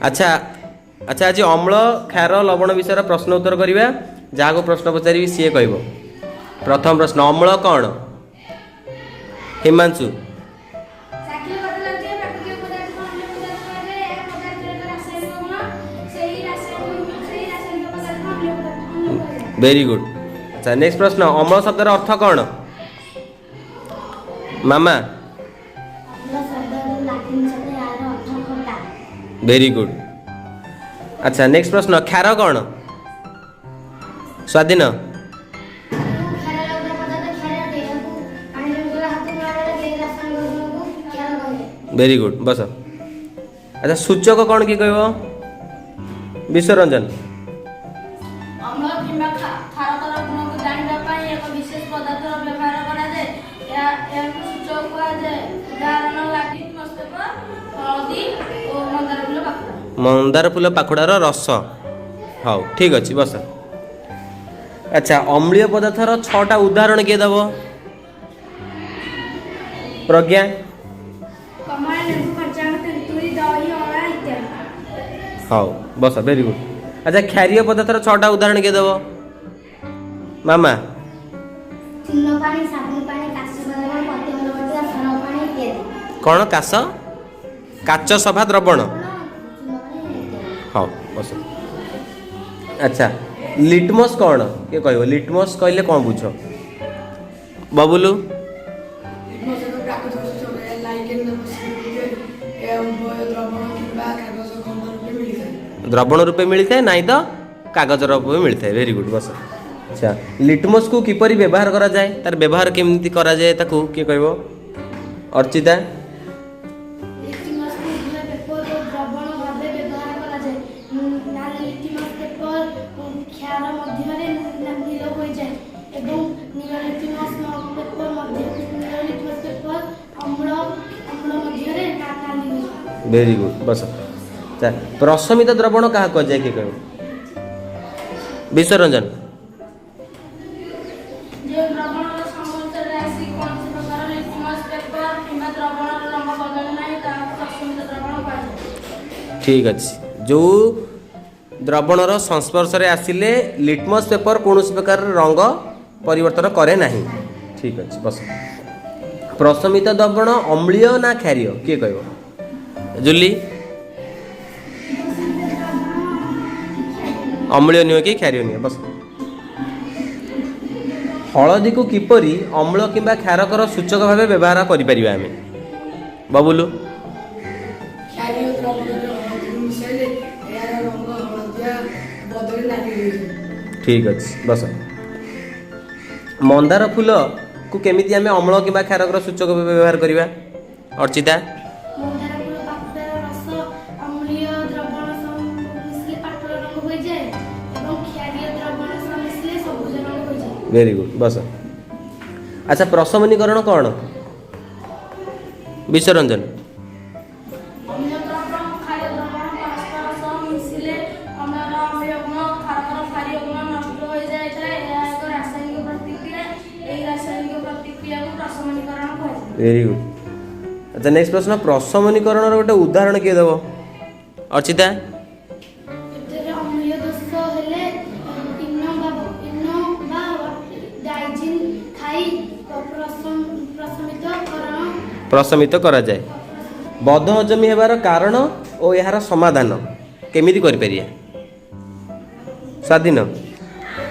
ଆଚ୍ଛା ଆଚ୍ଛା, ଆଜି ଅମ୍ଳ, କ୍ଷାର, ଲବଣ ବିଷୟରେ ପ୍ରଶ୍ନ ଉତ୍ତର କରିବା। ଯାହାକୁ ପ୍ରଶ୍ନ ପଚାରିବି ସିଏ କହିବ। ପ୍ରଥମ ପ୍ରଶ୍ନ, ଅମ୍ଳ କ'ଣ? ହିମାଂଶୁ। ଚାଖିଲେ କଥା ଲାଗୁଥିବା ପ୍ରାକୃତିକ ପଦାର୍ଥକୁ ଅମ୍ଳ ପଦାର୍ଥ କୁହାଯାଏ। ଏହା ପଦାର୍ଥର ଏକ ରାସାୟନିକ ଗୁଣ। ସେହି ରାସାୟନିକ ପଦାର୍ଥକୁ ଅମ୍ଳ ପଦାର୍ଥ ଅମ୍ଳ କୁହାଯାଏ। Very good. ଆଚ୍ଛା, ନେକ୍ସଟ ପ୍ରଶ୍ନ, ଅମ୍ଳ ଶବ୍ଦର ଅର୍ଥ କ'ଣ? ମାମା। ଅମ୍ଳ ଶବ୍ଦର ଲାଟିନ୍ ଶବ୍ଦ, ଏହାର ଅର୍ଥ ଖଟା। Very good. ଆଚ୍ଛା, ନେକ୍ସଟ ପ୍ରଶ୍ନ, କ୍ଷାର କ'ଣ? ସ୍ୱାଧୀନ। କ୍ଷାର ଲାଗୁଥିବା ପଦାର୍ଥ କ୍ଷାର ଅଟେ। ଏହାକୁ ପାଣିରେ ମିଶାଇଲେ ହାତକୁ ଲାଗେ। ଏହି ରାସାୟନିକ ଗୁଣକୁ କ୍ଷାର କୁହାଯାଏ। ଭେରି ଗୁଡ୍, ବସ। ଆଚ୍ଛା, ସୂଚକ କ'ଣ କିଏ କହିବ? ବିଶ୍ୱରଞ୍ଜନ। ଅମ୍ଳ କିମ୍ବା କ୍ଷାରକର ଗୁଣକୁ ଜାଣିବା ପାଇଁ ଏକ ବିଶେଷ ପଦାର୍ଥର ବ୍ୟବହାର କରାଯାଏ। ଏହାକୁ ସୂଚକ କୁହାଯାଏ। ଉଦାହରଣ ଲିଟମସ୍ ପେପର, ହଳଦୀ ଓ ମନ୍ଦାର ଫୁଲ ପାଖୁଡ଼ା। ମନ୍ଦାର ଫୁଲ ପାଖୁଡ଼ାର ରସ। ହଉ, ଠିକ୍ ଅଛି, ବସ। ଆଚ୍ଛା, ଅମ୍ଳୀୟ ପଦାର୍ଥର ଛଅଟା ଉଦାହରଣ କିଏ ଦେବ? ପ୍ରଜ୍ଞା। କମଳା, ଲେମ୍ବୁ, କଞ୍ଚାଆମ୍ବ, ତେନ୍ତୁଳି, ଦହି, ଅଁଳା ଇତ୍ୟାଦି। ହଉ, ବସ, ଭେରି ଗୁଡ୍। ଆଚ୍ଛା, କ୍ଷାରୀୟ ପଦାର୍ଥର ଛଅଟା ଉଦାହରଣ କିଏ ଦେବ? ମାମା। ଚୂନ ପାଣି, ସାବୁନ ପାଣି, କାଚ ଦ୍ରବଣ, ପତିମୂଳ ବଟିକା, ସରଫ ପାଣି ଇତ୍ୟାଦି। କ'ଣ? କାଚ ସଫା ଦ୍ରବଣ? ଚୂନ ପାଣି ଇତ୍ୟାଦି। ହଉ, ବସ। ଆଚ୍ଛା, ଲିଟମସ୍ କ'ଣ କିଏ କହିବ? ଲିଟମସ୍ କହିଲେ କ'ଣ ବୁଝ? ବବୁଲୁ। ଲିଟମସ୍ ଏକ ପ୍ରାକୃତିକ ସୂଚକ। ଏହା ଲାଇକେନ୍ ନାମକ ଶିଳ୍ପୀରେ ଏହା ଉଭୟ ଦ୍ରବଣ କିମ୍ବା କାଗଜ ଖଣ୍ଡ ରୂପେ ମିଳିଥାଏ। ଦ୍ରବଣ ରୂପେ ମିଳିଥାଏ, ନାହିଁ ତ କାଗଜ ରୂପେ ମିଳିଥାଏ। ଭେରି ଗୁଡ୍, ବସ। ଆଚ୍ଛା, ଲିଟମସ୍କୁ କିପରି ବ୍ୟବହାର କରାଯାଏ? ତାର ବ୍ୟବହାର କେମିତି କରାଯାଏ, ତାକୁ କିଏ କହିବ? ଅର୍ଚିତା। ଲିଟମସକୁ ଉଭୟ ପେପର ଓ ଦ୍ରବଣ ଭାବେ ବ୍ୟବହାର କରାଯାଏ। ନାଲି ଲିଟମସ୍ ପେପର କ୍ଷାର ମଧ୍ୟରେ ନୀଳ ହୋଇଯାଏ ଏବଂ ନୀଳ ଲିଟମସ୍ ପେପର ମଧ୍ୟ ନୀଳ ଲିଟମସ୍ ପେପର ଅମ୍ଳ ମଧ୍ୟରେ ନାଲି ହୋଇଯାଏ। ଭେରି ଗୁଡ୍, ବସ। ଆଚ୍ଛା, ପ୍ରଶମିତ ଦ୍ରବଣ କାହା କୁହାଯାଏ? କିଏ କହିବ? ବିଶ୍ୱରଞ୍ଜନ। ଯେଉଁ ଦ୍ରବଣର ସଂସ୍ପର୍ଶରେ ଆସି କୌଣସି ପ୍ରକାର ଲିଟମସ୍ ପେପର କିମ୍ବା ଦ୍ରବଣର ରଙ୍ଗ ବଦଳେ ନାହିଁ, ତାହାକୁ ପ୍ରଶମିତ ଦ୍ରବଣ କୁହାଯାଏ। ଠିକ୍ ଅଛି। ଯେଉଁ ଦ୍ରବଣର ସଂସ୍ପର୍ଶରେ ଆସିଲେ ଲିଟମସ୍ ପେପର କୌଣସି ପ୍ରକାର ରଙ୍ଗ ପରିବର୍ତ୍ତନ କରେ ନାହିଁ। ଠିକ୍ ଅଛି, ବସ। ପ୍ରଶମିତ ଦ୍ରବଣ ଅମ୍ଳୀୟ ନା କ୍ଷାରୀୟ, କିଏ କହିବ? ଜୁଲି। ଅମ୍ଳୀୟ ନୁହେଁ କି କ୍ଷାରୀୟ ନୁହେଁ, ବସ। ହଳଦୀକୁ କିପରି ଅମ୍ଳ କିମ୍ବା କ୍ଷାରକର ସୂଚକ ଭାବେ ବ୍ୟବହାର କରିପାରିବା ଆମେ? ବବୁଲୁ। କ୍ଷାରୀୟ ଦ୍ରବଣରେ ହଳଦୀକୁ ମିଶାଇଲେ ଏହାର ରଙ୍ଗ ହଳଦିଆ ବଦଳି ନାଲି ହୋଇଯାଏ। ଠିକ୍ ଅଛି, ବସ। ମନ୍ଦାର ଫୁଲକୁ କେମିତି ଆମେ ଅମ୍ଳ କିମ୍ବା କ୍ଷାରକର ସୂଚକ ଭାବେ ବ୍ୟବହାର କରିବା? ଅର୍ଚିତା। ମନ୍ଦାର ଫୁଲ ପାଖୁଡ଼ାର ରସ ଅମ୍ଳୀୟ ଦ୍ରବଣ ସହ ମିଶିଲେ ପାଟଳ ରଙ୍ଗ ହୋଇଯାଏ ଏବଂ କ୍ଷାରୀୟ ଦ୍ରବଣ ସହ ମିଶିଲେ ସବୁଜ ରଙ୍ଗ ହୋଇଯାଏ। ଭେରି ଗୁଡ୍, ବସ। ଆଚ୍ଛା, ପ୍ରଶମନୀକରଣ କ'ଣ? ବିଶ୍ୱରଞ୍ଜନ। ଅମ୍ଳ ଦ୍ରବଣ ଓ କ୍ଷାରୀୟ ଦ୍ରବଣ ପରସ୍ପର ସହ ମିଶିଲେ ଅମ୍ଳର ଅମ୍ଳୀୟ ଗୁଣ, କ୍ଷାରକର କ୍ଷାରୀୟ ଗୁଣ ନଷ୍ଟ ହୋଇଯାଇଥାଏ। ଏହା ଏକ ରାସାୟନିକ ପ୍ରତିକ୍ରିୟା। ଏହି ରାସାୟନିକ ପ୍ରତିକ୍ରିୟାକୁ ପ୍ରଶମନୀକରଣ କୁହାଯାଏ। Very good. ଆଚ୍ଛା, ନେକ୍ସଟ ପ୍ରଶ୍ନ, ପ୍ରଶମନୀକରଣର ଗୋଟେ ଉଦାହରଣ କିଏ ଦେବ? ଅର୍ଚିତା। ପେଟରେ ଅମ୍ଳୀୟ ଦୋଷ ହେଲେ ଇନୋ ବା ଡାଇଜିନ୍ ଖାଇ ପ୍ରଶମିତ କରଣ। ପ୍ରଶମିତ କରାଯାଏ। ବଦହଜମି ହେବାର କାରଣ ଓ ଏହାର ସମାଧାନ କେମିତି କରିପାରିବା? ସ୍ୱାଧୀନ।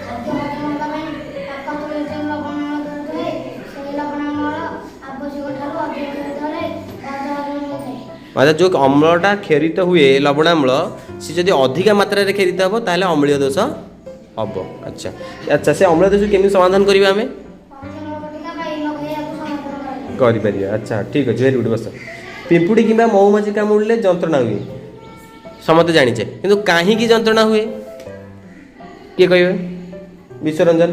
ଖାଦ୍ୟ ହଜମ ହେବା ପାଇଁ ପାକସ୍ଥଳୀରେ ଯେଉଁ ଲବଣ ଥାଏ, ସେହି ଲବଣ ଅମ୍ଳ ଆବଶ୍ୟକ ଠାରୁ ଅଧିକ କ୍ଷରିତ ହେଲେ ବଦହଜମି ହୋଇଥାଏ। ମାନେ ଯେଉଁ ଅମ୍ଳଟା କ୍ଷରିତ ହୁଏ, ଲବଣାମ୍ଳ, ସେ ଯଦି ଅଧିକା ମାତ୍ରାରେ କ୍ଷରିତ ହେବ, ତାହେଲେ ଅମ୍ଳୀୟ ଦୋଷ ହେବ। ଆଚ୍ଛା, ସେ ଅମ୍ଳୀୟ ଦୋଷ କେମିତି ସମାଧାନ କରିବା ଆମେ? ପଥ୍ୟମୂଳ ବଟିକା ବା ଇନୋ ଖାଇ ଏହାକୁ ସମାଧାନ କରାଯାଏ। କରିପାରିବା। ଆଚ୍ଛା, ଠିକ୍ ଅଛି, ଭେରି ଗୁଡ୍, ବସ। ପିମ୍ପୁଡ଼ି କିମ୍ବା ମହୁମାଛି କାମୁଡ଼ିଲେ ଯନ୍ତ୍ରଣା ହୁଏ, ସମସ୍ତେ ଜାଣିଛେ। କିନ୍ତୁ କାହିଁକି ଯନ୍ତ୍ରଣା ହୁଏ, କିଏ କହିବେ? ବିଶ୍ୱରଞ୍ଜନ।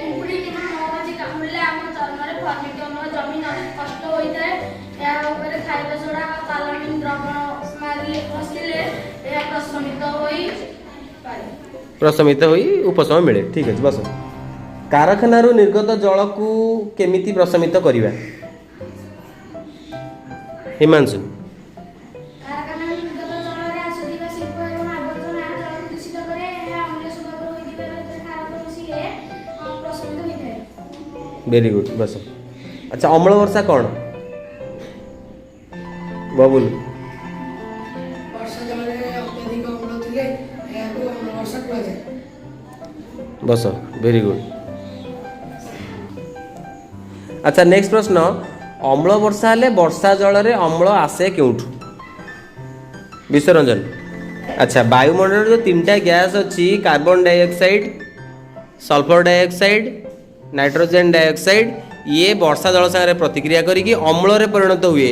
ପିମ୍ପୁଡ଼ି କିମ୍ବା ମହୁମାଛି କାମୁଡ଼ିଲେ ଆମ ଚର୍ମରେ ଫର୍ମିକ ଅମ୍ଳ ଜମି କଷ୍ଟ ହୋଇଥାଏ। ଏହା ଉପରେ ଖାଇବା ସୋଡ଼ା ବା କାଲାମିନ୍ ଦ୍ରବଣ ମାରିଲେ, ଘଷିଲେ ଏହା ପ୍ରଶମିତ ହୋଇପାରେ। ପ୍ରଶମିତ ହୋଇ ଉପଶମ ମିଳେ। ଠିକ୍ ଅଛି, ବସ। କାରଖାନାରୁ ନିର୍ଗତ ଜଳକୁ କେମିତି ପ୍ରଶମିତ କରିବା? ହିମାଂଶୁ। କାରଖାନାରୁ ନିର୍ଗତ ଭେରି ଗୁଡ୍, ବସ। ଆଚ୍ଛା, ଅମ୍ଳ ବର୍ଷା କ'ଣ ବବୁଲ? ବର୍ଷା ଜଳରେ ଅତ୍ୟଧିକ ଅମ୍ଳ ଥିଲେ ଏହାକୁ ଅମ୍ଳ ବର୍ଷା କୁହାଯାଏ। ବସ, ଭେରି ଗୁଡ୍। ଆଚ୍ଛା, ନେକ୍ସଟ ପ୍ରଶ୍ନ। ଅମ୍ଳ ବର୍ଷା ହେଲେ ବର୍ଷା ଜଳରେ ଅମ୍ଳ ଆସେ କେଉଁଠୁ? ବିଶ୍ୱରଞ୍ଜନ। ଆଚ୍ଛା, ବାୟୁମଣ୍ଡଳରେ ଯେଉଁ ତିନିଟା ଗ୍ୟାସ୍ ଅଛି, carbon dioxide, sulphur dioxide, nitrogen dioxide, ଇଏ ବର୍ଷା ଜଳ ସାଙ୍ଗରେ ପ୍ରତିକ୍ରିୟା କରିକି ଅମ୍ଳରେ ପରିଣତ ହୁଏ।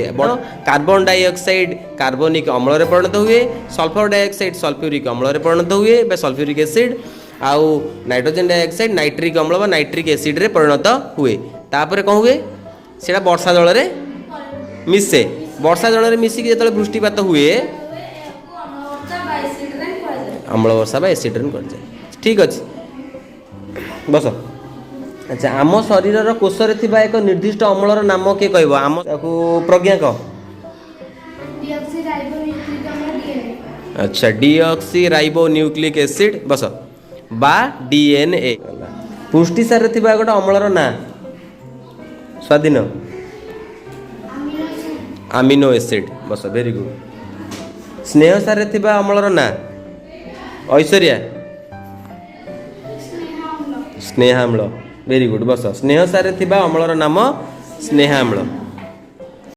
କାର୍ବନ ଡାଇଅକ୍ସାଇଡ୍ କାର୍ବନିକ ଅମ୍ଳରେ ପରିଣତ ହୁଏ, ସଲଫର ଡାଇଅକ୍ସାଇଡ୍ ସଲଫ୍ୟୁରିକ୍ ଅମ୍ଳରେ ପରିଣତ ହୁଏ ବା ସଲଫ୍ୟୁରିକ୍ ଏସିଡ୍, ଆଉ ନାଇଟ୍ରୋଜେନ୍ ଡାଇଅକ୍ସାଇଡ୍ ନାଇଟ୍ରିକ୍ ଅମ୍ଳ ବା ନାଇଟ୍ରିକ୍ ଏସିଡ୍ରେ ପରିଣତ ହୁଏ। ତାପରେ କ'ଣ ହୁଏ? ସେଇଟା ବର୍ଷା ଜଳରେ ମିଶେ। ବର୍ଷା ଜଳରେ ମିଶିକି ଯେତେବେଳେ ବୃଷ୍ଟିପାତ ହୁଏ, ଅମ୍ଳ ବର୍ଷା ବା ଏସିଡ୍ ରେନ୍ କୁହାଯାଏ। ଠିକ୍ ଅଛି, ବସ। ଆଚ୍ଛା, ଆମ ଶରୀରର କୋଷରେ ଥିବା ଏକ ନିର୍ଦ୍ଦିଷ୍ଟ ଅମ୍ଳର ନାମ କିଏ କହିବ? ଆମ ତାକୁ ପ୍ରଜ୍ଞା କହ। ଡିଅକ୍ସି ରାଇବୋ ନ୍ୟୁକ୍ଲିକ୍ ଅମ୍ଳ, ଡିଏନଏ। ଆଚ୍ଛା, ଡିଅକ୍ସି ରାଇବୋ ନ୍ୟୁକ୍ଲିକ୍ ଏସିଡ୍, ବସ, ବା ଡିଏନଏ। ପୁଷ୍ଟିସାରରେ ଥିବା ଗୋଟେ ଅମ୍ଳର ନାଁ, ସ୍ୱାଧୀନ। Amino acid. ଆମିନୋ ଏସିଡ୍, ବସ, ଭେରି ଗୁଡ୍। ସ୍ନେହସାରରେ ଥିବା ଅମ୍ଳର ନାଁ, ଐଶ୍ୱର୍ଯ୍ୟା। ସ୍ନେହ ଅମ୍ଳ। ସ୍ନେହାମ୍ଳ, ଭେରି ଗୁଡ୍, ବସ। ସ୍ନେହସାରରେ ଥିବା ଅମ୍ଳର ନାମ ସ୍ନେହାମ୍ଳ।